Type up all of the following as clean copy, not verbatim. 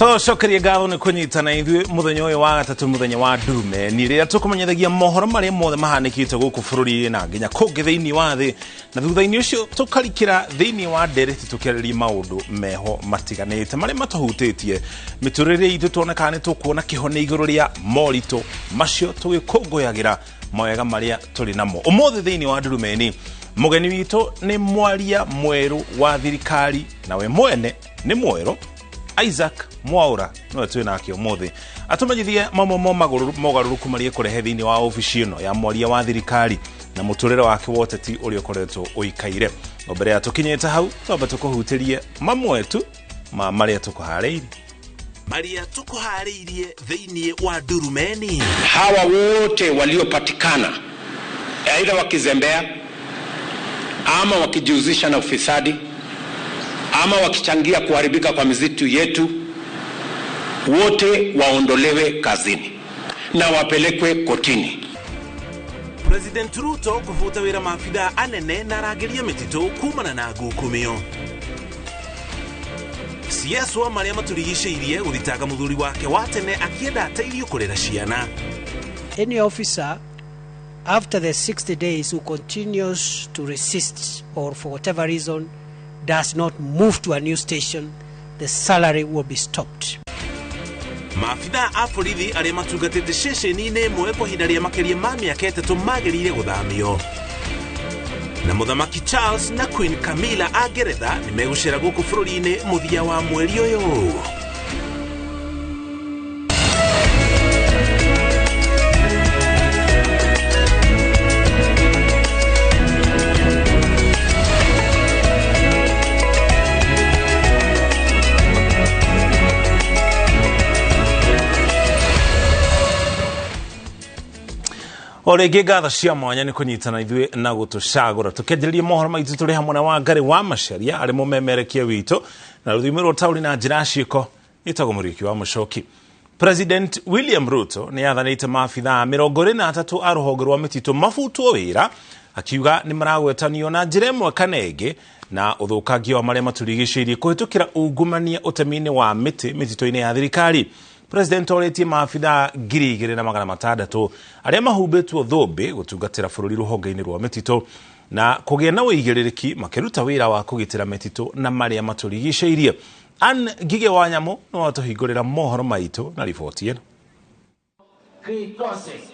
Tũcokerie ngatho nĩ kũnyitana ithuĩ mũthenya ũyũ wa gatatũ, mũthenya wa ndume ni rĩrĩa tũkũmenyithagia mohoro marĩa mothe mahanĩkĩte gũkũ bũrũri-inĩ na nginya kũngĩ thĩinĩ wa thĩ, na thutha-inĩ ũcio tũkarikĩra thĩinĩ wa ndereti tũkĩarĩria maũndũ meho matiganĩte marĩa matũhutĩtie mĩtũrĩre itũ, tuone kana nĩ tũkuona kĩhonia igũrũ rĩa moritũ macio tũgĩkũngũyagĩra mawega marĩa tũrĩ namo. Ũmũthĩ thĩinĩ wa ndurumeni mũgeni witũ nĩ mwaria mwerũ wa thirikari, nawe mwene nĩ mwerũ Isaac Mwaura no twĩ nake ũmũthĩ atũmenyithie mamwe ma mogarũrũku marĩa ekũrehe thĩinĩ wa obici ĩno ya mwaria wa thirikari na mũtũrĩre wake wa ũteti ũrĩa ũkoretwo ũikaire. O mbere ya tũkinyĩte hau, twambe tũkũhutĩrie mamwe tu ma marĩa tũkũharĩirie. Marĩa tũkũharĩirie thĩinĩ wa ndurumeni. Hawa wote waliopatikana aidha wakizembea ama wakijihusisha na ufisadi ama wakichangia kuharibika kwa misitu yetu, wote waondolewe kazini na wapelekwe kotini. President Ruto kũbuta wĩra maabithaa anene na arangĩria mĩtitũ kumana na ngukumio. CS wa marĩa matũrigicĩirie gũthitanga mũthuri wake wa tene akĩenda ateithio kũrera ciana. Any officer after the 60 days who continues to resist or for whatever reason does not move to a new station, the salary will be stopped. Maabithaa a borithi arĩa matungatĩte ceceni-inĩ ĩmwe kwa ihinda rĩa makĩria ma mĩaka 3 magĩrĩire gũthamio. Na Mũthamaki Charles na Queen Camilla a Ngeretha nĩ megũcera gũkũ bũrũri-inĩ mũthia wa mweri ũyũ. O rĩngĩ ngatho cia mwanya nĩ kũnyitana ithuĩ na gũtũcagũra. Tũkĩanjĩrĩria mohoro maitũ tũrĩ hamwe na Wangari wa Macharia arĩ mũmemerekia witũ na rũthiomi rwa ũtaũri na njĩra ciĩko ĩtagwo Mũriũki wa Mũcoki. President William Ruto nĩ athanĩte maabithaa 23 a rũhonge rwa mĩtitũ mabutwo wĩra, akiuga nĩ maragwetanio na njĩra ĩmwe kana ĩngĩ na ũthũkangia wa marĩa matũrigicĩirie kũhĩtũkĩra ungumania ũtemi-inĩ wa mĩtĩ mĩtitũ-inĩ ya thirikari. President orĩtie maabithaa 2600 arĩa mahumbĩtwo thũmbĩ gũtungatĩra bũrũri rũhonge-inĩ rwa mĩtitũ na kũgĩa na ũigĩrĩrĩki makĩruta wĩra wa kũgitĩra mĩtitũ na marĩa matũrigicĩirie. Ann Ngige wa Nyamũ no atũhingũrĩra mohoro maitũ na riboti ĩno.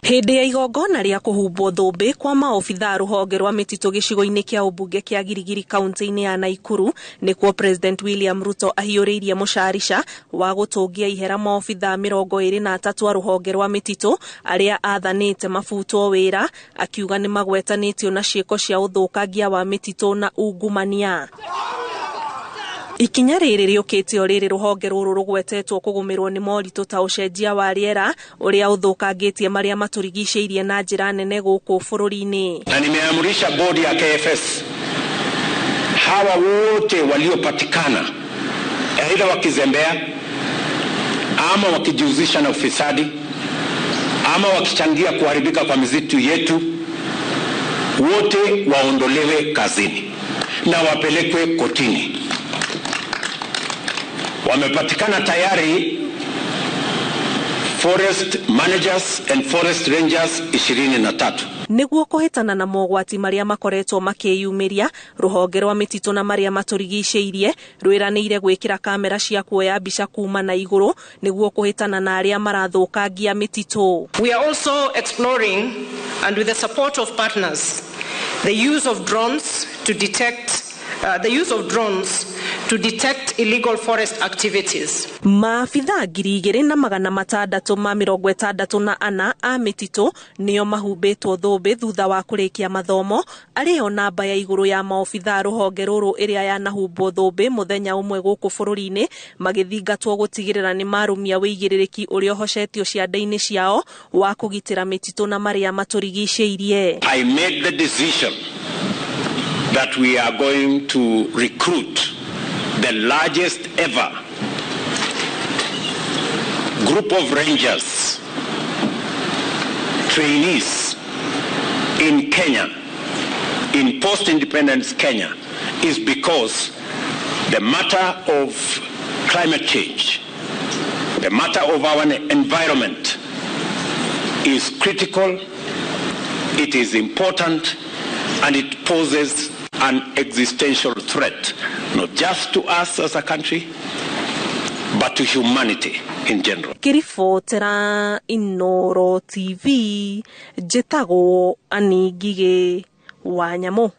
Hĩndĩ ya igongona rĩa kũhumbwo thũmbĩ kwa maobithaa rũhonge rwa mĩtitũ gĩcigo-inĩ kĩa ũmbunge kĩa Girigiri kaunti-inĩ ya Naikuru, nĩkuo President William Ruto ahiũrĩirie mũcarica wa gũtũngia ihera maobithaa 23 a rũhonge rwa mĩtitũ arĩa athanĩte mabutwo wĩra, akiuga nĩ magwetanĩtio na ciĩko cia ũthũkangia wa mĩtitũ na ungumania. Ikinya rĩrĩ rĩũkĩte o rĩrĩ rũhonge rũrũ rũgwetetwo kũgũmĩrwo nĩ moritũ ta ũcenjia wa rĩera ũrĩa ũthũkangĩtie marĩa matũrigicĩirie na njĩra nene gũkũ bũrũri-inĩ. Na nimeamrisha bodi ya KFS hawa wote waliopatikana aidha wakizembea ama wakijihusisha na ufisadi ama wakichangia kuharibika kwa misitu yetu, wote waondolewe kazini na wapelekwe kotini. Wamepatikana tayari forest managers and forest rangers 23. Nĩguo kũhĩtana na mogwati marĩa makoretwo makĩyumĩria, rũhonge rwa mĩtitũ na marĩa matũrigicĩirie rwĩranĩire gwĩkĩra kamera cia kuoya mbica kuma na igũrũ nĩguo kũhĩtana na arĩa marathũkangia mĩtitũ. We are also exploring, and with the support of partners, the use of drones to detect illegal forest activities. Maabithaa 2664 a mĩtitũ nĩo mahumbĩtwo thũmbĩ thutha wa kũrĩkia mathomo, arĩo namba ya igũrũ ya maobithaa rũhonge rũrũ ĩrĩa yanahumbwo thũmbĩ mũthenya ũmwe gũkũ bũrũri-inĩ, magĩthingatwo gũtigĩrĩra nĩ marũmia wĩigĩrĩrĩki ũrĩa ũhocetio ciande-inĩ ciao wa kũgitĩra mĩtitũ na marĩa matũrigicĩirie. I made the decision that we are going to recruit the largest ever group of rangers, trainees in Kenya, in post-independence Kenya, is because the matter of climate change The matter of our environment is critical, it is important, and it poses an existential threat, not just to us as a country, but to humanity in general. Ngĩribotera Inooro TV, njĩtagwo Annie Ngigĩ wa Nyamũ.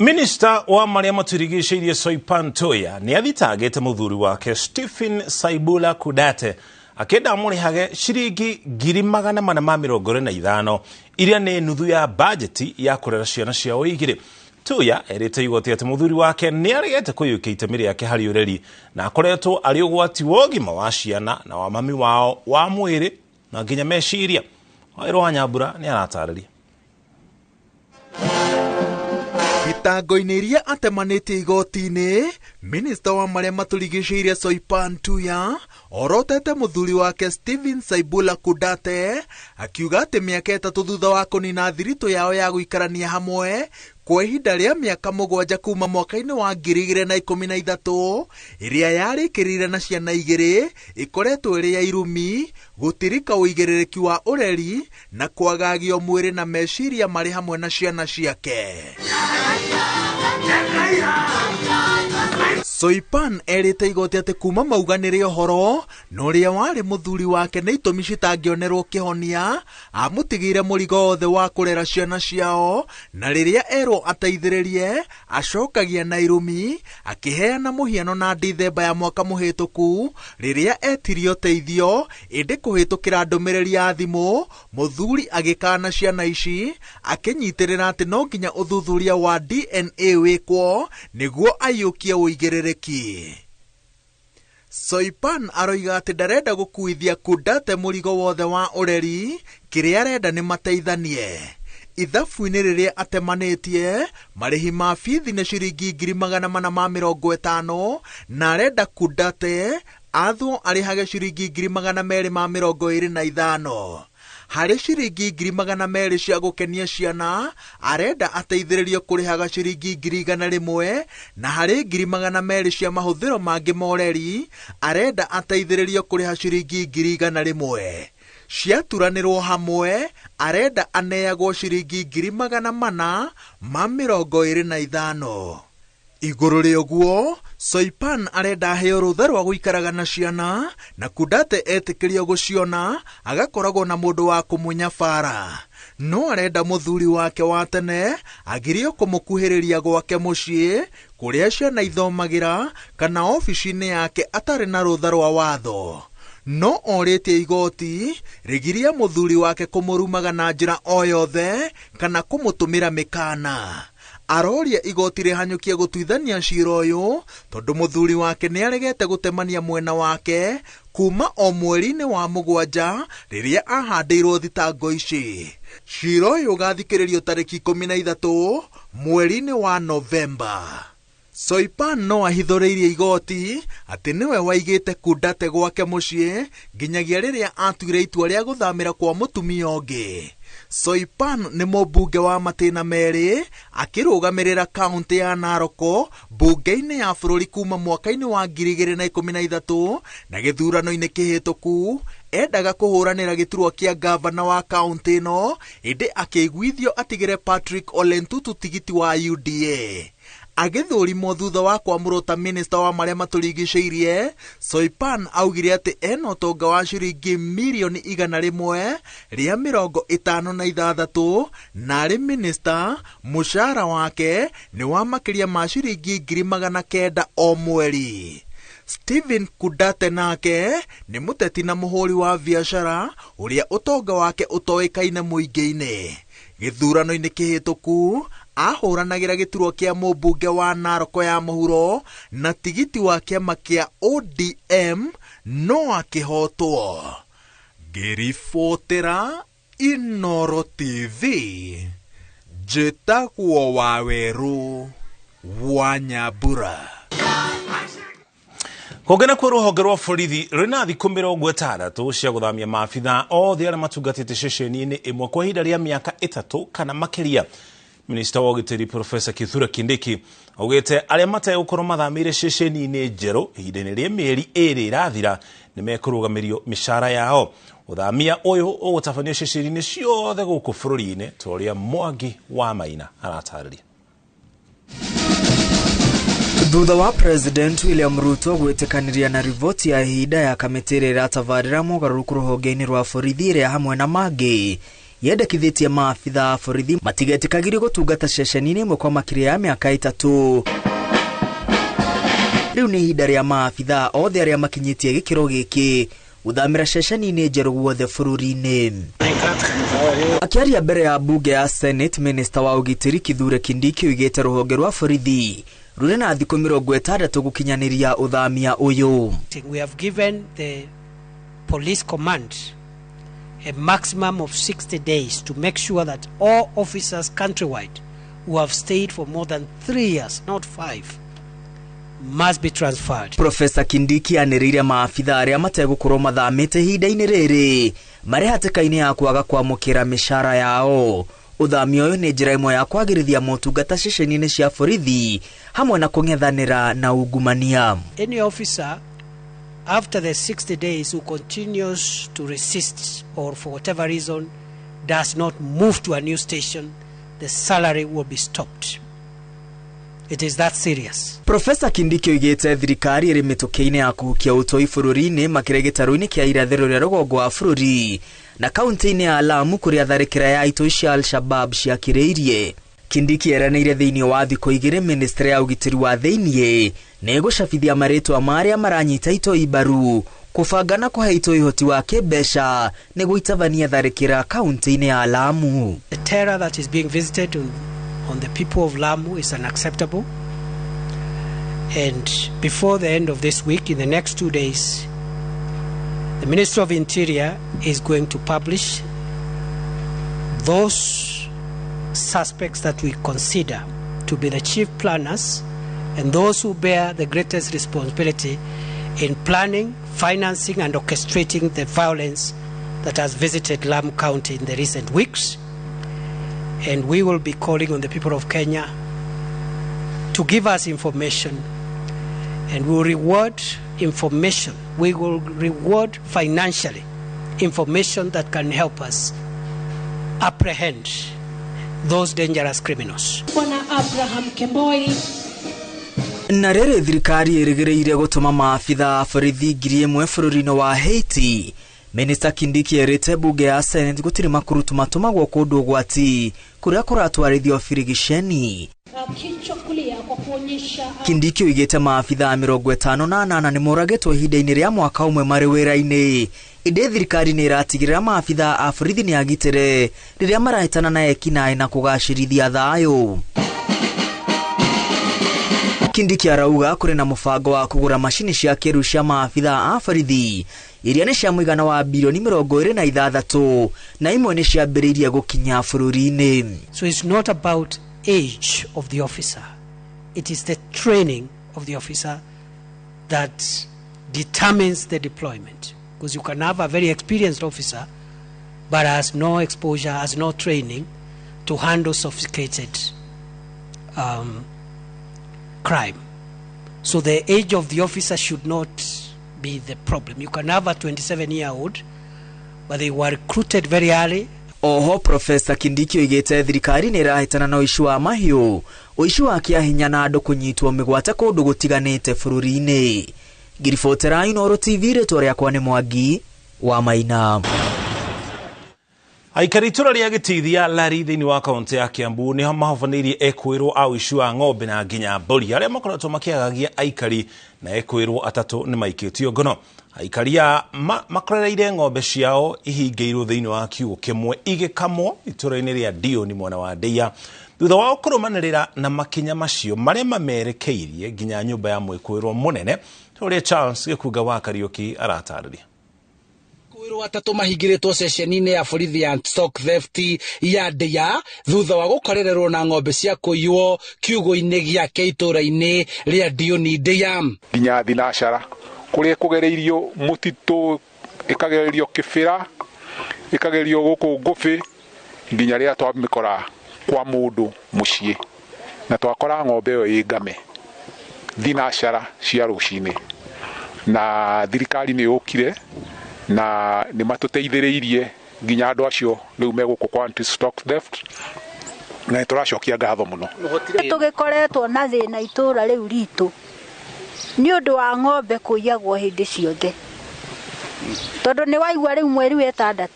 Minista wa marĩa matũrigicĩirie Soipan Tuya nĩ athitangĩte mũthuri wake Stephen Saibula Kudate akĩenda amũrĩhage ciringi 425,000 iria nĩ nuthu ya bajeti ya kũrera ciana ciao igĩrĩ. Tuya erĩte igoti atĩ mũthuri wake nĩ aregete kũiyũkia itemi rĩake harĩ ũreri na akoretwo arĩ ũgwati wa ũgima wa ciana na wa mami wao wa mwĩrĩ na nginya meciria. Waĩrwo wa Nyambura nĩ aratarĩria. Thitango-inĩ iria atemanĩtie igoti-inĩ, minista wa marĩa matũrigicĩirie Soipan Tuya orotete mũthuri wake Stephen Saibula Kudate akiuga atĩ mĩaka 3 thutha wa kũnina thiritũ yao ya gũikarania hamwe kwa ihinda rĩa mĩaka 7 kuma mwaka-inĩ wa 2013 ĩrĩa yarĩkĩrĩire na ciana 2 ĩkoretwo ĩrĩ ya irumi, gũtirika ũigĩrĩrĩki wa ũreri na kwagagio mwĩrĩ na meciria marĩ hamwe na ciana ciake. Soipan erĩte igoti atĩ kuma mauganĩre ũhoro na ũrĩa warĩ mũthuri wake nĩ itũmi citangĩonerwo kĩhonia, amũtigĩire mũrigo wothe wa kũrera ciana ciao, na rĩrĩa erwo ateithĩrĩrie acokagia na irumi, akĩheana mũhiano na Dithemba ya mwaka mũhĩtũku rĩrĩa etirie ũteithio, ĩndĩ kũhĩtũkĩra ndũmĩrĩri ya thimũ mũthuri agĩkana ciana ici, akĩnyitĩrĩra atĩ no nginya ũthuthuria wa DNA wĩkwo nĩguo aiyũkie ũigĩrĩrĩki. Soipan aroiga atĩ ndarenda gũkuithia Kudate mũrigo wothe wa ũreri, kĩrĩa arenda nĩ mateithanie. Ithabu-inĩ rĩrĩa atemanĩtie, marĩhi ma bithi nĩ ciringi 450,000 na arenda Kudate athwo arĩhage ciringi 225,000. Harĩ ciringi 200,000 cia gũkenia ciana, arenda ateithĩrĩrio kũrĩhaga ciringi 100,000, na harĩ 200,000 cia mahũthĩro mangĩ ma ũreri, arenda ateithĩrĩrio kũrĩha ciringi 100,000. Ciaturanĩrwo hamwe, arenda aneagwo ciringi 425,000. Igũrũ rĩa ũguo, Soipan arenda aheo rũtha rwa gũikaraga na ciana, na Kudate etĩkĩrio gũciona, agakoragwo na mũndũ wa kũmũnyabara. No arenda mũthuri wake wa tene agirio kũmũkuhĩrĩria gwake mũciĩ, kũrĩa ciana ithomagĩra, kana obici-inĩ yake atarĩ na rũtha rwa watho. No orĩtie igoti rĩgirie mũthuri wake kũmũrumaga na njĩra o yothe kana kũmũtũmĩra mĩkana. Aroria igoti rĩhanyũkie gũtuithania cira ũyũ tondũ mũthuri wake nĩaregete gũtemania mwena wake kuma o mweri-inĩ wa 7 rĩrĩa ahandĩirwo thitango ici. Cira ũyũ ũgathikĩrĩrio tarĩki 13 mweri-inĩ wa Novemba. Soipan no ahithũrĩirie igoti atĩ nĩwe waigĩte Kudate gwake mũciĩ nginyagia rĩrĩa atuire itua rĩa gũthamĩra kwa mũtumia ũngĩ. Soipan nĩ mũmbunge wa matĩna merĩ akĩrũgamĩrĩra kaũntĩ ya Narok mbunge-inĩ ya bũrũri kuma mwaka-inĩ wa 2013 na gĩthurano-inĩ kĩhĩtũku endaga kũhũranĩra gĩturwa kĩa gavana wa kaũntĩ ĩno, ĩndĩ akĩiguithio atigĩre Patrick Ole Ntutu tigiti wa UDA. Agĩthũrimwo thutha wa kwamũrwo ta minista wa marĩa matũrigicĩirie, Soipan augire atĩ ena ũtonga wa ciringi 156,000,000 na arĩ minista mũcara wake nĩ wa makĩria ma ciringi 900,000 o mweri. Stephen Kudate nake nĩ mũteti na mũhũri wa biacara ũrĩa ũtonga wake ũtoĩkaine mũingĩ-inĩ. Gĩthurano-inĩ kĩhĩtũku ahũranagĩra gĩturwa kĩa mũmbunge wa Narok ya mũhuro na tigiti wa kĩama kĩa ODM no akĩhotwo. Ngĩribotera Inooro TV, njĩtagwo Wawerũ wa Nyambura. Kũngĩ nakuo rũhonge rwa borithi rwĩna thikũ 60 cia gũthamia maabitha othe arĩa matungatĩte ceceni-inĩ ĩmwe kwa ihinda rĩa mĩaka 3 kana makĩria. Minista wa ũgitĩri Profesa Kithure Kindiki augĩte arĩa mategũkorwo mathamĩire ceceni-inĩ njerũ ihinda-inĩ rĩa mĩeri 2 ĩrathira nĩ mekũrũgamĩrio mĩcara yao. Ũthamia ũyũ ũgũtabanio ceceni-inĩ ciothe gũkũ bũrũri-inĩ ta ũrĩa Mwangi wa Maina aratarĩria. Thutha wa President William Ruto gwĩtĩkanĩria na riboti ya ihinda ya kamĩtĩ ĩrĩa ĩratabarĩra mogarũrũku rũhonge-inĩ rwa borithi ĩrĩa hamwe na mangĩ yendekithĩtie maabitha a borithi matigetĩkagĩrio gũtungata ceceni-inĩ ĩmwe kwa makĩria ya mĩaka 3. Rĩu nĩ ihinda rĩa maabitha othe arĩa makinyĩtie gĩkĩro gĩkĩ gũthamĩra ceceni-inĩ njerũ guothe bũrũri-inĩ. Akĩaria mbere ya bunge ya Senate, Minister wa ũgitĩri Kithure Kindiki oigĩte rũhonge rwa borithi rũrĩ na thikũ 60 gũkinyanĩria ũthamia ũyũ. We have given the police command a maximum of 60 days to make sure that all officers countrywide who have stayed for more than 3 years, not 5, must be transferred. Professor Kindiki anĩrĩire maabitha arĩa mategũkorwo mathamĩte ihinda-inĩ rĩrĩ marĩ hatĩka-inĩ ya kwaga kwamũkĩra mĩcara yao. Ũthamia ũyũ nĩ njĩra ĩmwe ya kwagĩrithia motungata ceceni-inĩ cia borithi hamwe na kũng'ethanĩra na ungumania. Any officer after the 60 days who continues to resist or for whatever reason does not move to a new station, the salary will be stopped. It is that serious. Professor Kindiki oigĩte thirikari ĩrĩ mĩtũkĩ-inĩ ya kũhukia ũtoi bũrũri-inĩ makĩria gĩtarũ-inĩ kĩa irathĩro rĩa rũgongo wa bũrũri na kaunti-inĩ ya Lamu kũrĩa tharĩkĩra ya itoi cia Al-Shabab ciakĩrĩirie. Kindiki eranĩire thĩinĩ wa thikũ 2 ministry ya ũgitĩri wa thĩinĩ nĩ ĩgũcabithia marĩtwa ma arĩa maranyita itoi mbaru kũbanga na kũhe itoi ũhoti wa kĩmbeca nĩguo itabanie tharĩkĩra kaunti-inĩ ya Lamu. The terror that is being visited on the people of Lamu is unacceptable, and before the end of this week, in the next 2 days, the Minister of Interior is going to publish those suspects that we consider to be the chief planners and those who bear the greatest responsibility in planning, financing and orchestrating the violence that has visited Lamu County in the recent weeks. And we will be calling on the people of Kenya to give us information, and we will reward information. We will reward financially information that can help us apprehend those dangerous criminals. Bwana Abraham Kemboi. Na rĩrĩ thirikari ĩrĩgĩrĩire gũtũma maabitha a borithi 1,000 bũrũri-inĩ wa Haiti. Minister Kindiki erĩte bunge ya Senate gũtirĩ makurutu matũmagwo kũndũ ũgwati kũrĩa kũratwarithio birigiceni. Kindiki oigĩte maabitha 58 nĩ moragĩtwo ihinda-inĩ rĩa mwaka ũmwe marĩ wĩra-inĩ. Ĩndĩ thirikari nĩ ĩratigĩrĩra maabitha a borithi nĩ agitĩre rĩrĩa marahĩtana na ekinaĩ na kũgacĩrithia thayũ. Kindiki arauga kũrĩ na mũbango wa kũgũra macini cia kĩrĩu cia maabitha a borithi iria nĩ cia mũigana wa bilioni 26 na imwe nĩ ciambĩrĩirie gũkinya bũrũri-inĩ. So it's not about age of the officer, it is the training of the officer that determines the deployment, because you can have a very experienced officer but has no exposure, has no training to handle sophisticated crime. So the age of the officer should not be the problem. You can have a 27-year-old, but they were recruited very early. Oho Professor Kindiki oigĩte thirikari nĩ ĩrahĩtana na ũici wa mahiũ, ũici wa kĩahinya na andũ kũnyitwo mĩgwate kũndũ gũtiganĩte bũrũri-inĩ. Ngiribotera Inooro TV, rĩtwa rĩakwa nĩ Mwangi wa Maina. Aikari itũra rĩa Gĩtithia Lari thĩinĩ wa kaunti ya Kiambu nĩho mahobanĩirie ekwĩrwo a ũici wa ng'ombe na nginya mbũri arĩa makoretwo makĩagagia aikari na ekwĩrwo 3 nĩ maikĩtio ngono. Aikari a makorereire ng'ombe ciao ihingĩirwo thĩinĩ wa kiugũ kĩmwe igĩkamwo itũra-inĩ rĩa Ndiũni mwena wa Ndeia thutha wao kũrũmanĩrĩra na makinya macio marĩa mamerekeirie nginya nyũmba ya mwĩkũĩrwo mũnene ta ũrĩa Charles Gĩkunga wa Kariũki aratarĩria. Ekwĩrwo 3 mahingĩrĩtwo ceceni-inĩ ya borithi ya stock theft ya Ndeia thutha wa gũkorererwo na ng'ombe cia kũiywo kiugũ-inĩ gĩake itũra-inĩ rĩa Ndiũni Ndeia. Nginya thinacara kũrĩa kũgereirio mũtitũ, ĩkagererio kĩbĩra, ĩkagererio gũkũ ngũbĩ nginya rĩrĩa twamĩkora kwa mũndũ mũciĩ na twakora ng'ombe ĩyo ĩ ngame thinacara cia rũcinĩ na thirikari nĩ yũkire na nĩ matũteithĩrĩirie nginya andũ acio rĩu me gũkũ kwa anti stock theft na nĩ tũracokia ngatho mũno. Tũgĩkoretwo na thĩna itũra rĩu ritũ nĩ ũndũ wa ng'ombe kũiyagwo hĩndĩ ciothe tondũ nĩ waigua rĩu mweri wa 6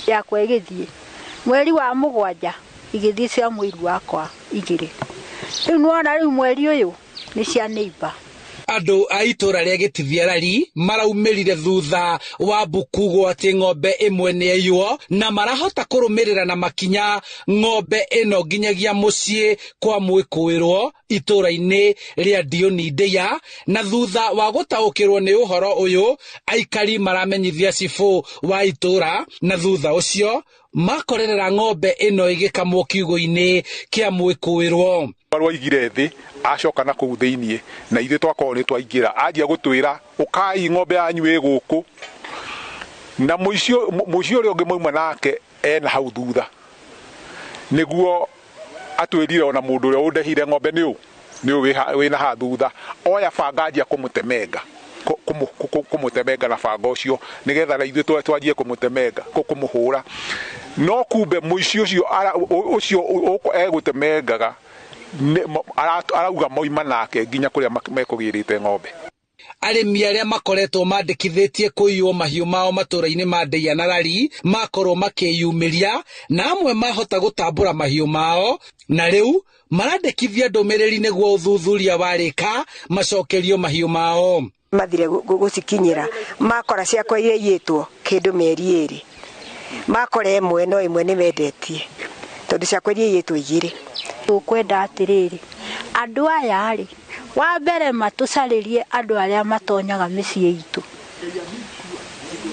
yakwa ĩgĩthiĩ mweri wa 7 igĩthiĩ cia mũiru wakwa 2 rĩu nĩwona rĩu mweri ũyũ nĩ cia neighbor. Andũ a itũra rĩa Gĩtithiarari maraumĩrire thutha wa mbukugwo atĩ ng'ombe ĩmwe nĩ yaiywo na marahota kũrũmĩrĩra na makinya ng'ombe ĩno nginyagia mũciĩ kwa mwĩkũĩrwo itũra-inĩ rĩa Ndiũni Ndĩa. Na thutha wa gũtaũkĩrwo nĩ ũhoro ũyũ aikari maramenyithia cibũ wa itũra na thutha ũcio makorerera ng'ombe ĩno ĩgĩkamwo kiugũ-inĩ kĩa mwĩkũĩrwo. Rwaigire thĩ acoka na kũu thĩiniĩ na ithuĩ twakorwo nĩ twaingĩra anjia gũtwĩra ũkai ng'ombe yanyu ĩ gũkũ na mũici ũrĩa ũngĩ mauma nake ena hau thutha nĩguo atwĩrire ona mũndũ ũrĩa ũndehire ng'ombe nĩ ũ wĩna ha thutha oya banga anjia kũmũtemenga kũmũtemenga na banga ũcio nĩgetha na ithuĩ twanjie kũmũtemenga kũmũhũra no kumbe mũici ũcio ũcio egũtemengaga arauga moima nake nginya kũrĩa mekũgĩrĩte ng'ombe. Arĩmi arĩa makoretwo mandĩkithĩtie kũiywo mahiũ mao matũra-inĩ ma Ndĩa na Rari makorwo makĩyumĩria na amwe mahota gũtambũra mahiũ mao na rĩu marandĩkithia ndũmĩrĩri nĩguo ũthuthuria warĩka macokerio mahiũ mao. Mathire gũcikinyĩra makora ciakwa iria iyĩtwo kĩndũ mĩeri 2 makora ĩmwe no ĩmwe nĩ mendetie tondũ ciakwa iria iyĩtwo 2. Tũkwenda atĩrĩrĩ andũ aya rĩ wa mbere matũcarĩrie andũ arĩa matonyaga mĩciĩ itũ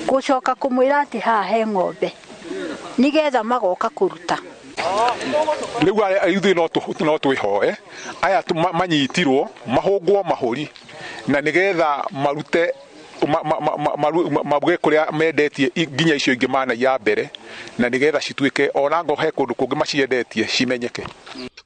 gũcoka kũmwĩra atĩ haha he ng'ombe nĩgetha magoka kũruta. Rĩu ithuĩ no twĩhoe aya manyitirwo mahũngwo mahũri na nĩgetha marute mauge kũrĩa mendetie nginya icio ingĩ manaiya mbere na nĩgetha cituĩke ona ngo he kũndũ kũngĩ maciendetie cimenyeke.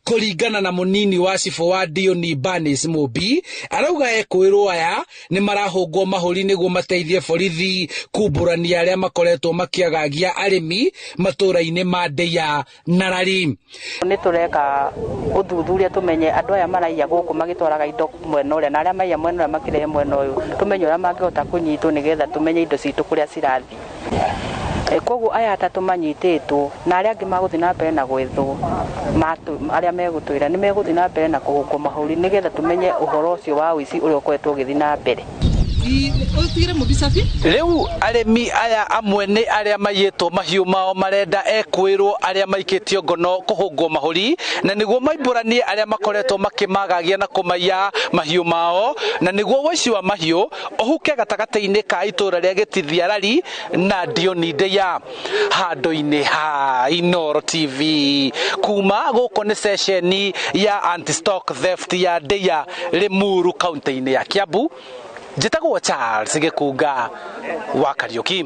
Kũringana na mũnini wa cibũ wa Ndiũni Banis Mũmbi arauga ekũĩrwo aya nĩ marahũngwo mahũri nĩguo mateithie borithi kumbũrania arĩa makoretwo makĩagagia arĩmi matũra-inĩ ma Ndĩa na Rari. Nĩ tũreka ũthuthuria tũmenye andũ aya maraiya gũkũ magĩtwaraga indo mwena ũrĩa na arĩa maiya mwena ũrĩa makĩrehe mwena ũyũ tũmenye ũrĩa mangĩhota kũnyitwo nĩgetha tũmenye indo citũ kũrĩa cirathiĩ. Koguo aya atatũ manyitĩtwo na arĩa angĩ magũthiĩ na mbere na gwethwo arĩa megũtwĩra nĩ megũthiĩ na mbere na kũhũngwo mahũri nĩgetha tũmenye ũhoro ũcio wa ũici ũrĩa ũkoretwo ũgĩthiĩ na mbere. Rĩu arĩmi aya amwe nĩ arĩa maiyĩtwo mahiũ mao marenda ekwĩrwo arĩa maikĩtio ngono kũhũngwo mahũri na nĩguo maimbũranie arĩa makoretwo makĩmagagia na kũmaiya mahiũ mao na nĩguo ũici wa mahiũ ũhuke gatagatĩ-inĩ ka itũra rĩa Gĩtithiarari na Ndiũni Ndĩa. Handũ-inĩ ha Inooro TV kuma gũkũ nĩ ceceni ya anti-stock theft ya Ndĩa Limuru kaunti-inĩ ya Kiambu. Njĩtagwo Charles Gĩkunga wa Kariũki.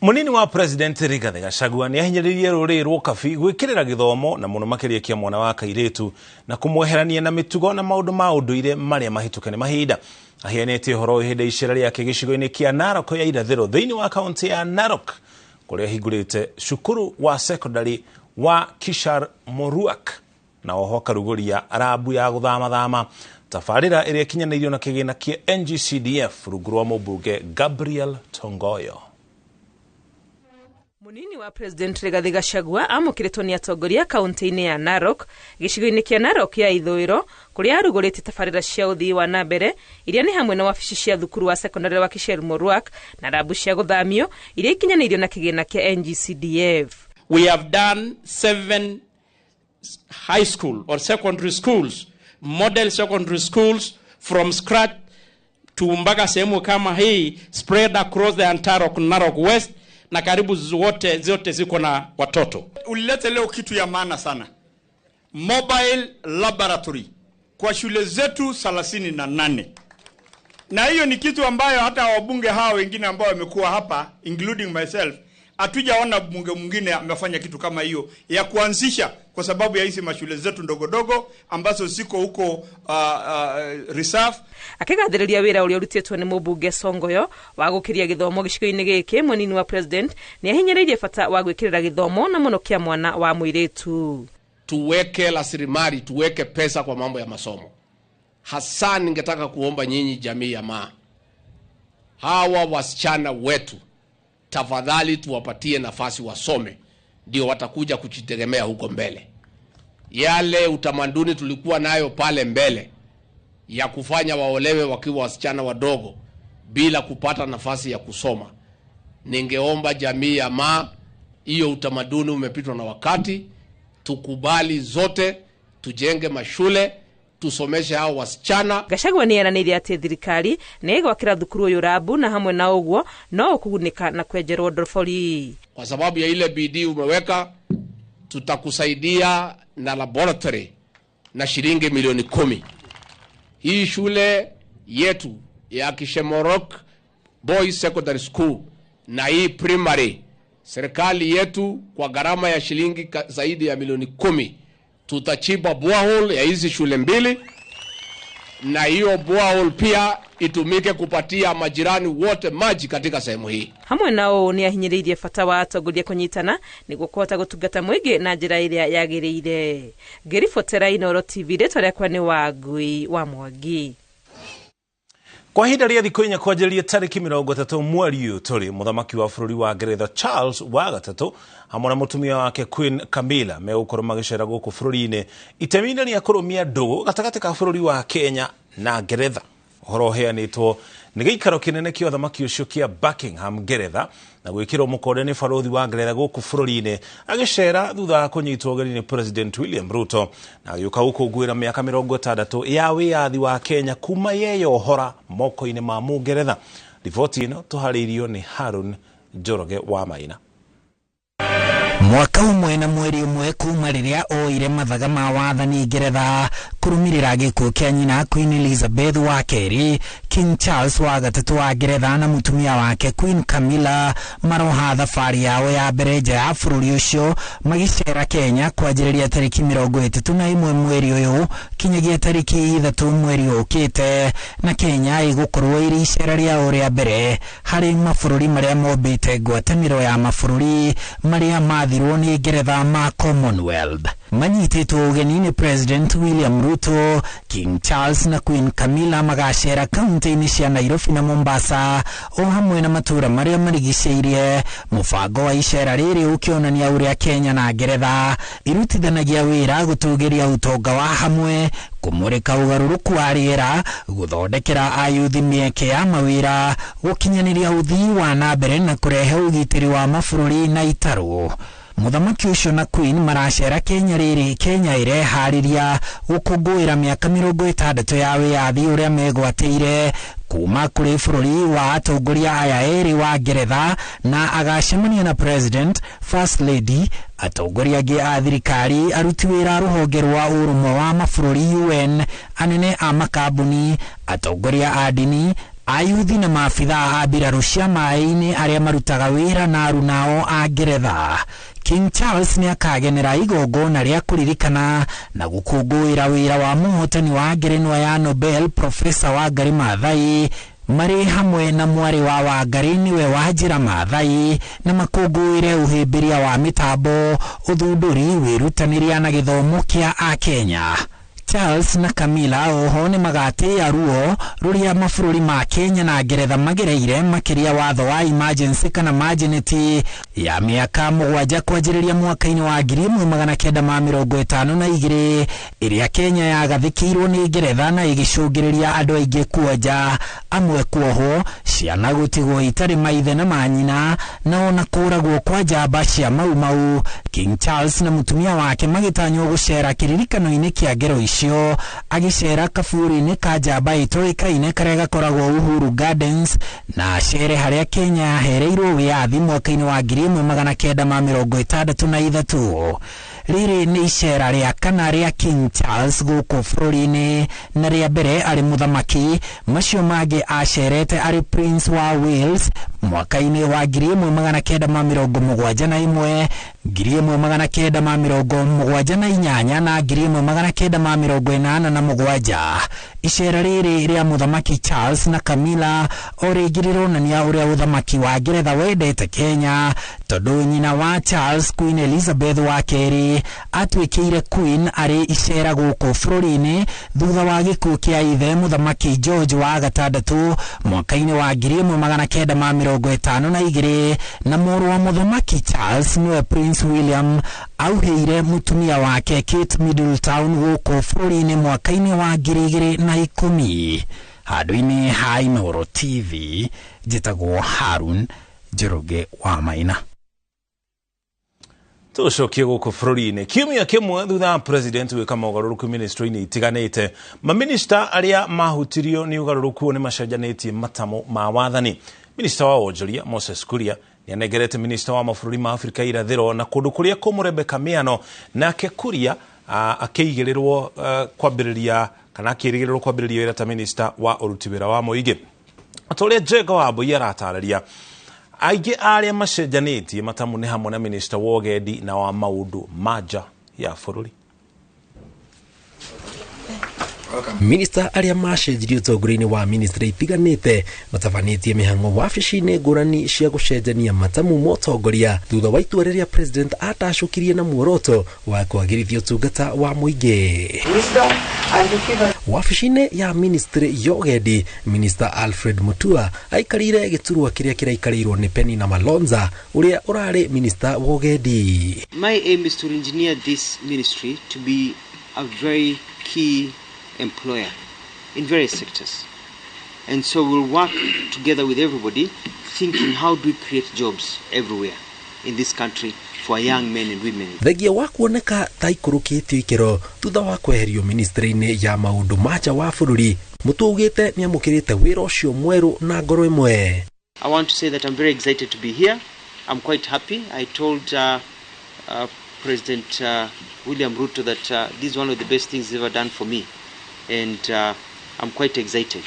Munini wa President Rigathi Gachagua nĩ ahinyĩrĩirie rũrĩrĩ rwa Ũkabi gwĩkĩrĩra gĩthomo na mũno makĩria kĩa mwana wa kairĩtu na kũmweherania na mĩtugo na maũndũ ma ũndũire marĩa mahĩtũke nĩ mahinda. Aheanĩte ũhoro ũyũ hĩndĩ ya icera rĩake gĩcigo-inĩ kĩa Narok ya irathĩro thĩinĩ wa kaunti ya Narok kũrĩa ahingũrĩte cukuru wa secondary wa Kishar Moruak na oho akarugũria rabu ya gũthamathama tabarĩra ĩrĩa ĩkinyanĩirio na kĩgĩna kĩa NGCDF rungu rwa mũmbunge Gabriel Tongoyo. Munini wa President Rigathi Gachagua amũkĩrĩtwo nĩ atongoria kaunti-inĩ ya Narok gĩcigo-inĩ kĩa Narok ya ithũĩro kũrĩa arugũrĩtie tabarĩra cia ũthii wa na mbere iria nĩ hamwe na wabici cia thukuru wa secondary wa Kishar Moruak na rabu cia gũthamio iria ikinyanĩirio na kĩgĩna kĩa NGCDF. We have done 7 high school or secondary schools, model secondary schools from scratch to mpaka sehemu kama hii spread across the entire Narok West na karibu zote ziko na watoto. Ulilete leo kitu ya maana sana, mobile laboratory kwa shule zetu 38. Na hiyo ni kitu ambayo hata wabunge hao wengine ambao wamekuwa hapa including myself Hatujaona mbunge mwingine amefanya kitu kama hiyo ya kuanzisha, kwa sababu ya hizi mashule zetu ndogo ndogo ambazo ziko huko reserve. Akĩgathĩrĩria wĩra ũrĩa ũrutĩtwo nĩ mũmbunge Songoyo wa gũkĩria gĩthomo gĩcigo-inĩ gĩkĩ, mũnini wa president nĩ ahinyĩrĩirie bata wa gwĩkĩrĩra gĩthomo na mũno kĩa mwana wa mũirĩtu. Tuweke rasilimali, tuweke pesa kwa mambo ya masomo. Hasa ningetaka kuomba nyinyi jamii ya Maa, hawa wasichana wetu tafadhali tuwapatie nafasi wasome, ndio watakuja kujitegemea huko mbele. Yale utamaduni tulikuwa nayo pale mbele ya kufanya waolewe wakiwa wasichana wadogo bila kupata nafasi ya kusoma, ningeomba jamii ya Maa, hiyo utamaduni umepitwa na wakati. Tukubali zote, tujenge mashule, tusomeshe hao wasichana. Gachagua nĩ eranĩire atĩ thirikari nĩ ĩgwakĩra thukuru ũyũ rabu na hamwe na ũguo no ũkũgunĩka na kwenjerwo ndobori. Kwa sababu ya ile bidii umeweka, tutakusaidia na laboratory na shilingi milioni 10. Hii shule yetu ya Kishemorok Boys Secondary School na hii primary, serikali yetu kwa gharama ya shilingi zaidi ya milioni 10 tutachimba borehole ya hizi shule mbili, na hiyo borehole pia itumike kupatia majirani wote maji katika sehemu hii. Hamwe nao nĩ ahinyĩrĩirie bata wa atongoria kũnyitana nĩguo kũhota gũtungata mũingĩ na njĩra ĩrĩa yagĩrĩire. Ngĩribotera Inooro TV, rĩtwa rĩakwa nĩ Wangui wa Mwangi. Kwa ihinda rĩa thikũ 4 kwanjĩrĩria tarĩki 30 mweri ũyũ tũrĩ, mũthamaki wa bũrũri wa Ngeretha Charles wa gatatũ hamwe na mũtumia wake Queen Camilla megũkorwo magĩcera gũkũ bũrũri-inĩ itemi-inĩ rĩa kũrũmia ndũgũ gatagatĩ ka bũrũri wa Kenya na Ngeretha. Ũhoro ũheanĩtwo nĩ gĩikaro kĩnene kĩa ũthamaki ũcio kĩa Buckingham, Ngeretha, na gwĩkĩrwo mũkonde nĩ barũthi wa Ngeretha gũkũ bũrũri-inĩ agĩcera thutha wa kũnyitwo ũgeni nĩ President William Ruto na agĩũka gũkũngũĩra mĩaka 60 ya wĩyathi wa Kenya kuma yeyohora moko-inĩ ma Mũngeretha. Riboti ĩno tũharĩirio nĩ Harun Njoroge wa Maina. Mwaka ũmwe na mweri ũmwe kuma rĩrĩa oire mathaga ma wathani Ngeretha kũrũmĩrĩra gĩkuũ kĩa nyina Queen Elizabeth wa kerĩ, King Charles wa gatatũ wa Ngeretha na mũtumia wake Queen Camilla maroha thabarĩ yao ya mbere nja ya bũrũri ũcio magĩcera Kenya kwanjĩrĩria tarĩki 31 mweri ũyũ kinyagia tarĩki 3 mweri ũkĩte, na Kenya ĩgũkorwo ĩrĩ icera rĩao rĩa mbere harĩ mabũrũri marĩa mombĩte ngwatanĩro ya mabũrũri marĩa mathirwo nĩ Ngeretha ma Commonwealth. Manyitĩtwo ũgeni nĩ President William Ruto, King Charles na Queen Camilla magacera kaunti-inĩ cia Nairobi na Mombasa o hamwe na matũũra marĩa marigicĩirie. Mũbango wa icera rĩrĩ ũkĩonania ũrĩa Kenya na Ngeretha irutithanagia wĩra gũtũgĩria ũtonga wa hamwe, kũmũrĩka ũgarũrũku wa rĩera, gũthondekera ayuthi mĩeke ya mawĩra, gũkinyanĩria ũthii wa na mbere na kũrehe ũgitĩri wa mabũrũri na itarũ. Mũthamaki ũcio na Queen maracera Kenya rĩrĩ Kenya ĩreharĩria gũkũngũĩra mĩaka 60 ya wĩyathi ũrĩa megwatĩire kuma kũrĩ bũrũri wa atongoria aya erĩ wa Ngeretha, na agacemania na President, First Lady, atongoria angĩ a thirikari, aruti wĩra a rũhonge rwa ũrũmwe wa mabũrũri UN, anene a makambuni, atongoria a ndini, ayuthi na maabithaa a mbirarũ cia maĩ-inĩ arĩa marutaga wĩra na arunao a Ngeretha. King Charles nĩ akagenera igongona rĩa kũririkana na gũkũngũĩra wĩra wa mũhotani wa ngerenwa ya Nobel Profesa Wangari Maathai marĩ hamwe na mwarĩ wa Wangari nĩwe Wanjĩra Maathai, na makũngũĩre ũhĩmbĩria wa mĩtambo, ũthundũri, wĩrutanĩria na gĩthomo kĩa Akenya. Charles na Camilla oho nĩ magatĩĩa ruo rũrĩa mabũrũri ma Kenya na Ngeretha magereire, makĩria watho wa emergency kana Emergency ya mĩaka 7 kwanjĩrĩria mwaka-inĩ wa 1952 ĩrĩa Kenya yagathĩkĩirwo nĩ Ngeretha na ĩgĩcũngĩrĩria andũ aingĩ kuonja, amwe kuohwo, ciana gũtigwo itarĩ maithe na manyina, na ona kũragwo kwa njamba cia Mau Mau. King Charles na mũtumia wake magĩtanywo gũcera kĩririkano-inĩ kĩa ngero icio, agĩcera kaburi-inĩ ka njamba ĩtoĩkaine karĩa gakoragwo Uhuru Gardens, na acere harĩa Kenya yahereirwo wĩyathi mwaka-inĩ wa 1963. Rĩrĩ nĩ icera rĩa kana rĩa King Charles gũkũ bũrũri-inĩ na rĩa mbere arĩ mũthamaki. Macio mangĩ acerete arĩ Prince wa Wales Mwaka-inĩ wa 1971, 1978 na 1987. Icera rĩrĩ rĩa Mũthamaki Charles na Camilla o rĩngĩ rĩronania ũrĩa ũthamaki wa Ngeretha wendete Kenya, tondũ nyina wa Charles, Queen Elizabeth wa kerĩ, atuĩkĩire Queen arĩ icera gũkũ bũrũri-inĩ thutha wa gĩkuũ kĩa ithe Mũthamaki George wa gatandatũ mwaka-inĩ wa 1952, na mũrũ wa Mũthamaki Charles nĩwe Prince William auhĩire mũtumia wake Kate Middleton gũkũ bũrũri-inĩ mwaka-inĩ wa 2010. Handũ-inĩ ha Inooro TV, njĩtagwo Harun Njoroge wa Maina. Tũcokie gũkũ bũrũri-inĩ. Kiumia kĩmwe thutha wa president gwĩka mogarũrũku ministry-inĩ itiganĩte, maminista arĩa mahutirio nĩ ũgarũrũku nĩ macenjanĩtie matamo ma wathani. Minista wa wonjoria Moses Kuria nĩanengerete minista wa mabũrũri ma Afrika irathĩro na kũndũ kũrĩa kũmũ Rebecca Miano, nake Kuria akĩigĩrĩrwo kwambĩrĩria kana akĩrĩgĩrĩrwo kwambĩrĩria wĩra ta minista wa ũruti wĩra wa mũingĩ. Ta ũrĩa Njenga wa Mbui aratarĩria, aingĩ arĩa macenjanĩtie matamu nĩ hamwe na minista wa ũgendi na wa maũndũ ma nja ya bũrũri. Minista arĩa macenjirie ũtongoria-inĩ wa ministry itiganĩte matabanĩtie mĩhang'o wabici-inĩ ngũrani cia gũcenjania matamu ma ũtongoria thutha wa itua rĩrĩa president atacũkirie na muoroto wa kwagĩrithia ũtungata wa mũingĩ. Wabici-inĩ ya ministry ya ũgendi, Minister Alfred Mutua aikarĩire gĩturwa kĩrĩa kĩraikarĩirwo nĩ Penina Malonza ũrĩa ũrarĩ minister wa ũgendi. My aim is to engineer this ministry to be a very key employer in various sectors, and so we'll work together with everybody thinking how do we create jobs everywhere in this country for young men and women. Thengia wa kuoneka ta ikũrũkĩtio ikĩro thutha wa kweherio ministry-inĩ ya maũndũ ma nja wa bũrũri, Mutua augĩte nĩamũkĩrĩte wĩra ũcio mwerũ na ngoro ĩmwe. I want to say that I'm very excited to be here. I'm quite happy. I told President William Ruto that this is one of the best things he's ever done for me, and I'm quite excited,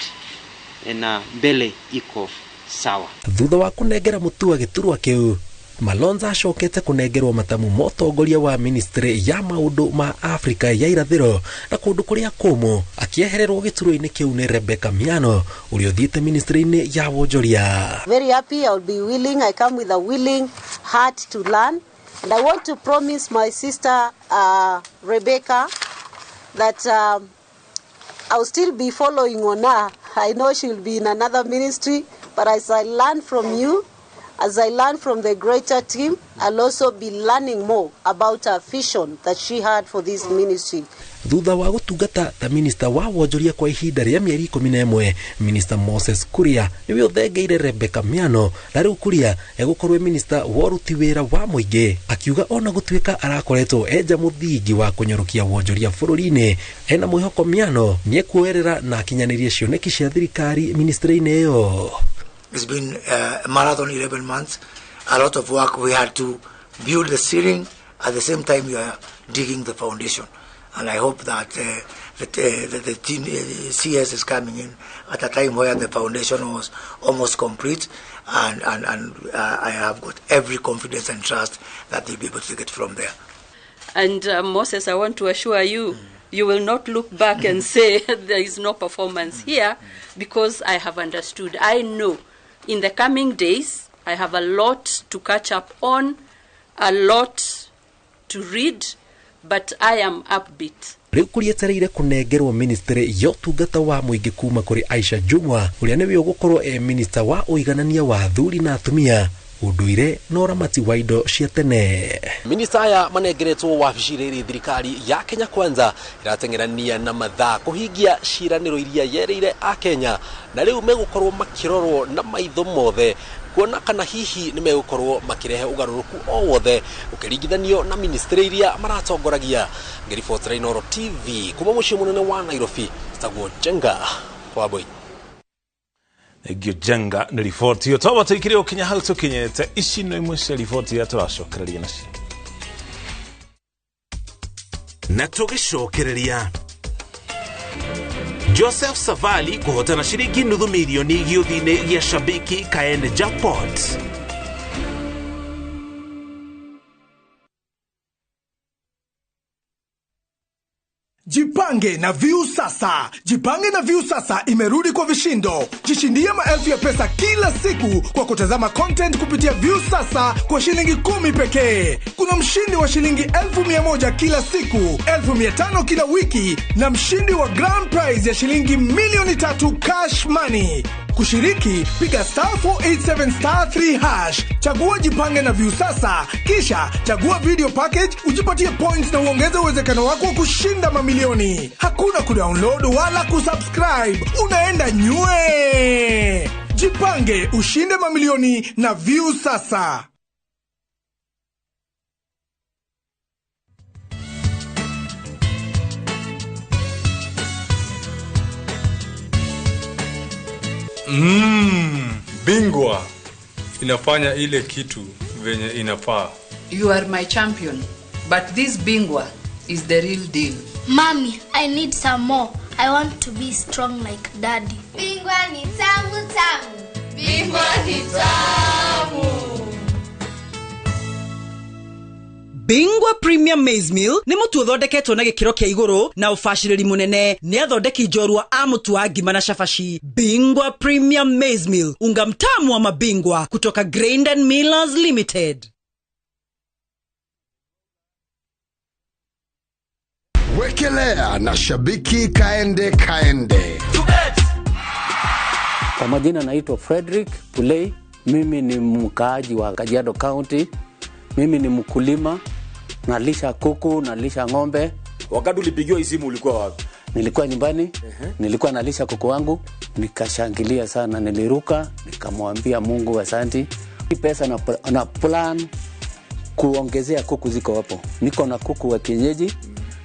and mbele iko sawa. Thutha wa kunengera Mutua gĩturwa kĩu, Malonza acokete kunengerwo matamu ma ũtongoria wa ministry ya maũndũ ma Afrika ya irathĩro na kũndũ kũrĩa kũmũ, akĩehererwo gĩturwa-inĩ kĩu nĩ Rebecca Miano ũrĩa ũthiĩte ministry-inĩ ya wonjoria. Very happy. I'll be willing. I come with a willing heart to learn, and I want to promise my sister Rebecca that I'll still be following on her. I know she'll be in another ministry, but as I learn from you, as I learn from the greater team, I'll also be learning more about her vision that she had for this ministry. Thutha wa gũtungata ta minista wa wonjoria kwa ihinda rĩa mĩeri 11, Minister Moses Kuria nĩwe ũthengeire Rebecca Miano, na rĩu Kuria egũkorwo minista wa ũruti wĩra wa mũingĩ, akiuga ona gũtuĩka arakoretwo enja mũthingi wa kũnyorokia wonjoria bũrũri-inĩ, ena mwĩhoko Miano nĩekuoerera na akinyanĩrie cioneki cia thirikari ministry-inĩ ĩyo. It's been a marathon 11 months, a lot of work. We had to build the ceiling, at the same time we are digging the foundation. And I hope that the team CS is coming in at a time where the foundation was almost complete, and I have got every confidence and trust that they'll be able to take it from there. And Moses, I want to assure you, you will not look back and say there is no performance here, because I have understood. I know in the coming days, I have a lot to catch up on, a lot to read, but I am upbeat. Rĩu kũrietereire kũnengerwo ministry ya ũtungata wa mũingĩ kuma kũrĩ Aisha Jumwa ũrĩa nĩwe ũgũkorwo e minista wa ũiganania wa athuri na atumia, ũndũire na ũramati wa indo cia tene. Minista aya manengeretwo wabici rĩrĩ thirikari ya Kenya Kwanza ĩrateng'erania na mathaa kũhingia ciĩranĩro iria yerĩire a Kenya, na rĩu megũkorwo makĩrorwo na maitho mothe kuona kana hihi nĩ megũkorwo makĩrehe ũgarũrũku o wothe ũkĩringithanio na ministry iria maratongoragia. Ngĩribotera Inooro TV kuma mũciĩ mũnene wa Nairobi, tagwo Njenga wa Mbui. Thank you Njenga nĩ riboti ĩyo. Twaba tũikire gũkinya hau tũkinyĩte. Ici no imwe cia riboti iria tũracokereria nacio. Na tũgĩcokereria, Joseph Savali kũhotana ciringi nuthu mirioni gĩũthi-inĩ gĩa Shabiki Kaende Jackpot. Jipange na Viusasa. Jipange na Viusasa imerudi kwa vishindo. Jishindie maelfu ya pesa kila siku kwa kutazama content kupitia Viusasa kwa shilingi 10 pekee. Kuna mshindi wa shilingi 1,100 kila siku, 1,500 kila wiki na mshindi wa grand prize ya shilingi 3,000,000 cash money. Kushiriki, piga *487*3#, chagua Jipange na Viusasa, kisha chagua video package, ujipatie points na uongeze uwezekano wako wa kushinda mamilioni. Hakuna kudownload wala kusubscribe, unaenda nywe. Jipange, ushinde mamilioni na Viusasa. Bingwa inafanya ile kitu venye inafaa. You are my champion, but this Bingwa is the real deal. Mommy, I need some more. I want to be strong like daddy. Bingwa ni tamu tamu. Bingwa ni tamu. Bingwa Premium Maize Meal nĩ mũtu ũthondeketwo na gĩkĩro kĩa igũrũ na ũbacĩrĩri mũnene nĩ athondeki njorua a mũtu wa ngima na cabaci. Bingwa Premium Maize Meal, unga mtamu wa mabingwa kutoka Grain and Millers Limited. Wekelea na Shabiki Kaende Kaende. Kwa majina naitwa Frederick Pulei, mimi ni mkaaji wa Kajiado County. Mimi ni mkulima, nalisha kuku, nalisha ng'ombe. Wakati ulipigiwa simu ulikuwa wapi? Nilikuwa nyumbani, nilikuwa nalisha kuku wangu, nikashangilia sana, niliruka, nikamwambia Mungu asanti. Hii pesa na plan kuongezea kuku ziko hapo. Niko na kuku wa kienyeji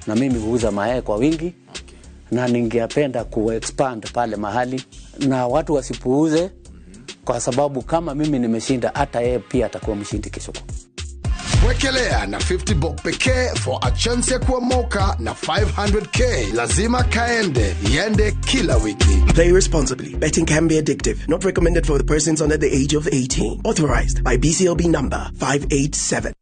na mimi huuza mayai kwa wingi. Okay. Na ningependa ku-expand pale mahali na watu wasipuuze, kwa sababu kama mimi nimeshinda hata yeye pia atakuwa mshindi kesho. Wekelea na 50 bob pekee for a chance ya kuomoka na 500k. Lazima kaende, iende kila wiki. Play responsibly. Betting can be addictive. Not recommended for the persons under the age of 18. Authorized by BCLB number 587.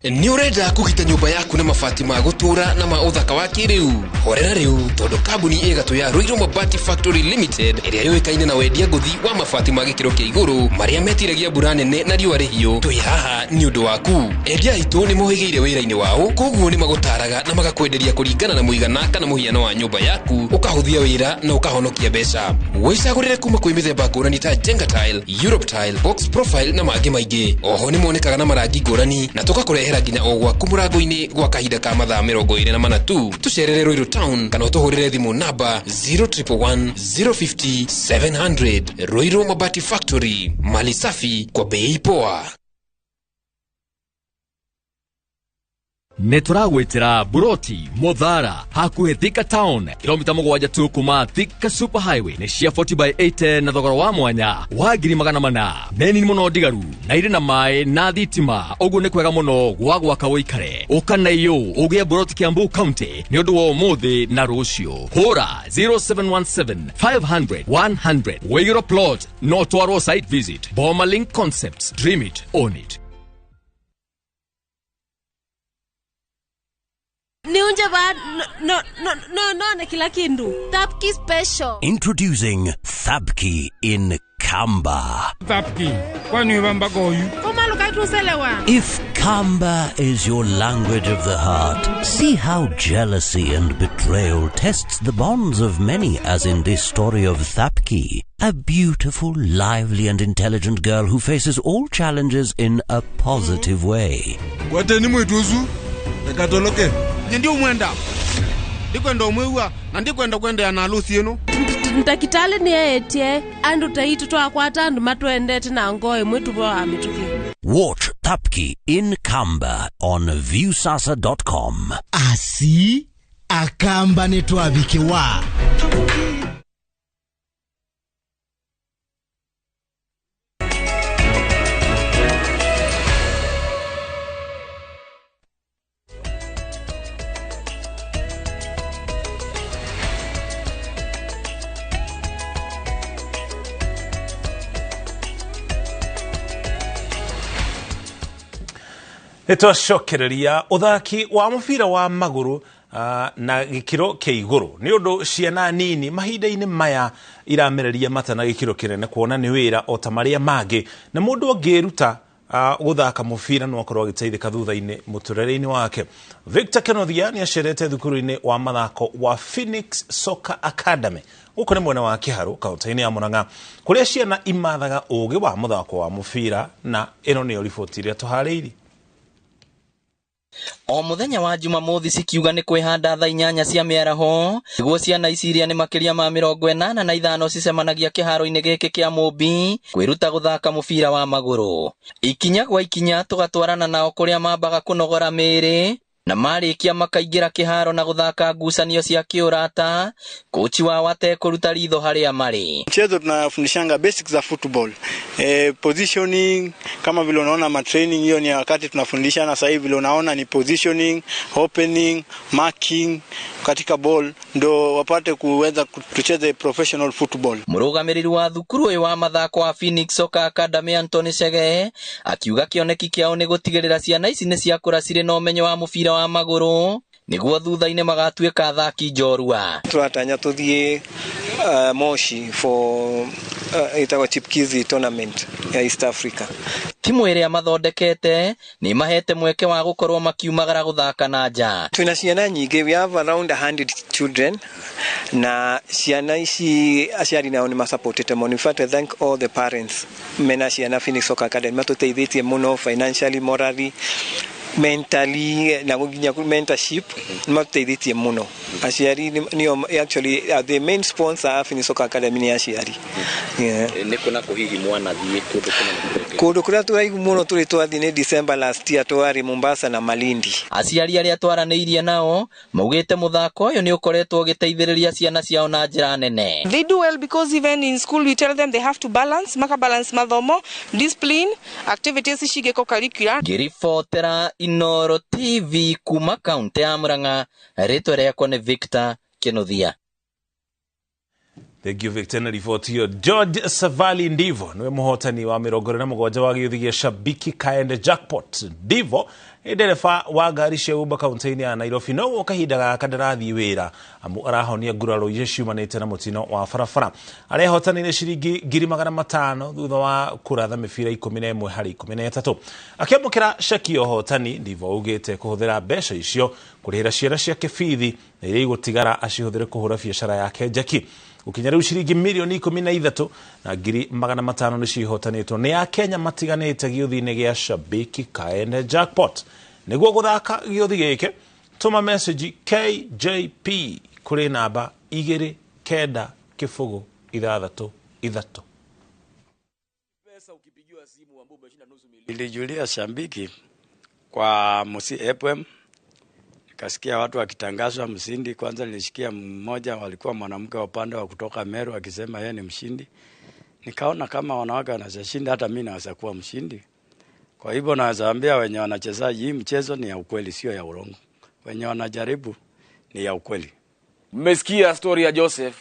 Nĩ ũrenda kũgita nyũmba yaku na mabati ma gũtũũra na ma ũthaka wa kĩrĩu? Horera rĩu tondũ kambuni ĩgatũ ya Ruiru Mabati Factory Limited ĩrĩa yũĩkaine na wendia ngũthi wa mabati ma gĩkĩro kĩa igũrũ marĩa metiragia mbura nene na riũa rĩhiũ, twĩ haha nĩ ũndũ waku. Endia aitũ nĩ mohĩgĩire wĩra-inĩ wao, koguo nĩ magũtaraga na magakwenderia kũringana na mũigana kana mũhiano wa nyũmba yaku, ũkahũthia wĩra na ũkahonokia mbeca. Wĩcagũrĩre kuma kwĩ mĩthemba ngũrani ta Jenga Tile, Europe Tile, Box Profile na mangĩ maingĩ. Oho nĩ monekaga na marangi ngũrani na tũgakũrehera nginya o gwaku mũrango-inĩ gwa kahinda ka mathaa 24 tu. Tũcerere Ruiru Town kana ũtũhũrĩre thimũ namba 0111 050 700. Ruiru Mabati Factory, mali safi kwa bei poa. Nĩ tũragwĩtĩra Buroti Muthara hakuhĩ Thika Town, kilomita 7 tu kuma Thika Super Highway. Nĩ cia 40x80 na thogora wa mwanya wa 400,000. Nĩ nini mũno ndigaru na irĩ na maĩ na thitima, ũguo nĩ kwega mũno gwa gwaka ũikare. Ũka na iyũ ũgĩe Buroti Kiambu County nĩ ũndũ wa ũmũthĩ na rũciũ. Hũra 0717 500 100. Wĩgĩrwo plot no twarwo site visit. Boma Link Concepts, dream it, own it. Niunje ba no no no no na kila kindu. Thapki special. Introducing Thapki in Kamba. Thapki, kwani wamba goyu? If Kamba is your language of the heart, see how jealousy and betrayal tests the bonds of many, as in this story of Thapki, a beautiful, lively and intelligent girl who faces all challenges in a positive way. Kwateni mwituzu, nakatoloke. Ndio mwenda. Ndikwenda umwewa na ndikwenda kwenda na harusi yenu. Ntakitale ni etie andu taitu twakwata andu matwendete na ngoe mwitu bwa mituki. Watch Thapki in Kamba on viewsasa.com. Asi akamba netwabikiwa. Nĩtwacokereria ũthaki wa mũbira wa magũrũ na gĩkĩro kĩa igũrũ nĩ ũndũ ciana nini mahinda-inĩ maya iramereria mata na gĩkĩro kĩnene kuona nĩ wĩra o ta marĩa mangĩ na mũndũ angĩruta gũthaka mũbira no akorwo agĩteithĩka thutha-inĩ mũtũrĩre-inĩ wake. Victor Kenothia nĩ acerete thukuru-inĩ wa mathako wa Phoenix Soccer Academy gũkũ nĩ mwena wa Kĩharũ kaunti-inĩ ya Murang'a kũrĩa ciana imathaga ũgĩ wa mũthako wa mũbira na ĩno nĩyo riboti ĩrĩa tũharĩirie. O muthenya wa Jumamothi cikiuga nĩ kwĩhanda thaa 8 cia mĩaraho nĩguo ciana ici iria nĩ makĩria ma 85 cicemanagia kĩharo-inĩ gĩkĩ kĩa Mũmbi kwĩruta gũthaka mũbira wa magũrũ. Ikinya gwa ikinya tũgatwarana nao kũrĩa mambaga kũnogora mĩĩrĩ na marĩkia makaingĩra kĩharo na gũthaka ngucanio cia kĩũrata kochi wao atekũruta ritho harĩa marĩ. Mchezo tunafundishanga basics za football, positioning kama vile unaona ma training hiyo ni wakati tunafundishana. Sasa hivi vile unaona ni positioning, opening, marking katika ball ndo wapate kuweza tucheze professional football. Mũrũgamĩrĩri wa thukuru ũyũ wa mathako wa Phoenix Soccer Academy Anthony Chege akiuga kĩoneki kĩao nĩ gũtigĩrĩra ciana ici nĩ ciakũra cirĩ na ũmenyo wa mũbira wa magũrũ nĩguo thutha-inĩ magatuĩka athaki njorua. Turatanya tuthiĩ Moshi for ĩtagwo Chipkizi tournament ya East Africa. Timu ĩrĩa mathondekete nĩ mahete mweke wa gũkorwo makiumagara gũthaka na nja. Twina ciana nyingĩ, we have around 100 children na ciana ici aciari nao nĩ masupportete mũno. In fact, I thank all the parents mena ciana Phoenix Soccer Academy matũteithĩtie mũno financially, morally, mentally na nginya mentorship matũteithĩtie mũno. Aciari nĩo actually the main sponsor of Phoenix Soccer Academy nĩ aciari. Nĩ kũ na kũ hihi mwanathiĩ kũndũ kũna kũndũ kũrĩa tũraihu mũno tũrĩ twathiĩ nĩ December last year twarĩ Mombasa na Malindi. Aciari arĩa twaranĩirie nao maugĩte mũthako ũyũ nĩ ũkoretwo ũgĩteithĩrĩria ciana ciao na njĩra nene. They do well because even in school we tell them they have to balance, maka balance mathomo, discipline, activities cigĩko curricular. Ngĩribotera Inoro TV kuma kaunti ya Murang'a, rĩtwa rĩakwa nĩ Victor Kenothia. Thank you Victor na riboti hiyo. George Savali Ndivo niwe muhotani wa 47 wa gĩũthi gĩa Shabiki Kaende Jackpot. Ndivo nĩ ndereba wa ngari cia Uber kaunti-inĩ ya Nairobi no kahinda gaka ndarathiĩ wĩra amu arahonia nguraro iria ciumanĩte na mũtino wa barabara. Arehotanire ciringi 500,000 thutha wa kũratha mĩbira 11 harĩ 13. Akĩamũkĩra ceki ya ũhotani Ndivo augĩte kũhũthĩra mbeca icio kũrĩhĩra ciana ciake bithi na iria igũtigara acihũthĩre kũhũra biacara yake njeki. Gũkinya rĩu ciringi mirioni 13 na 500,000 nĩ cihotanĩtwo nĩ Akenya matiganĩte gĩũthi-inĩ gĩa Shabiki Kaende Jackpot. Nĩguo gũthaka gĩũthi gĩkĩ tũma message KJP kũrĩ namba 29063. Nilijulia Shabiki kwa Musi FM, nikasikia watu wakitangazwa mshindi. Kwanza nilisikia mmoja walikuwa mwanamke wa upande wa kutoka Meru akisema yeye ni mshindi. Nikaona kama wanawake wanashinda hata mimi naweza kuwa mshindi. Kwa hivyo naweza ambia wenye wanacheza hii mchezo ni ya ukweli, sio ya urongo. Wenye wanajaribu ni ya ukweli. Mmesikia story ya Joseph.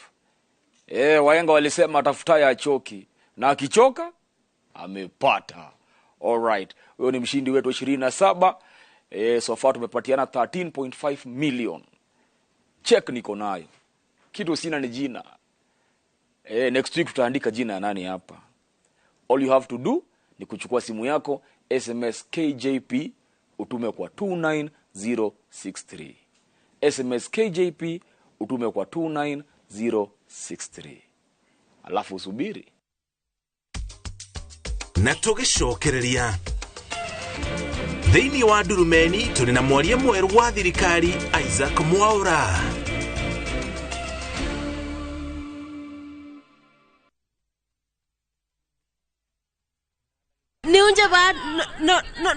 Wahenga walisema atafutaye achoki na akichoka amepata. All right. Huyo ni mshindi wetu 27. So far tumepatiana 13.5 million. Check niko nayo. Kitu sina ni jina. Next week tutaandika jina ya nani hapa. All you have to do ni kuchukua simu yako, SMS KJP utume kwa 29063. SMS KJP utume kwa 29063. Alafu usubiri. Na tũgĩcokereria thĩinĩ wa Ndurumeni tũrĩ na mwaria mwerũ wa thirikari Isaac Mwaura. Niunje ba no no no.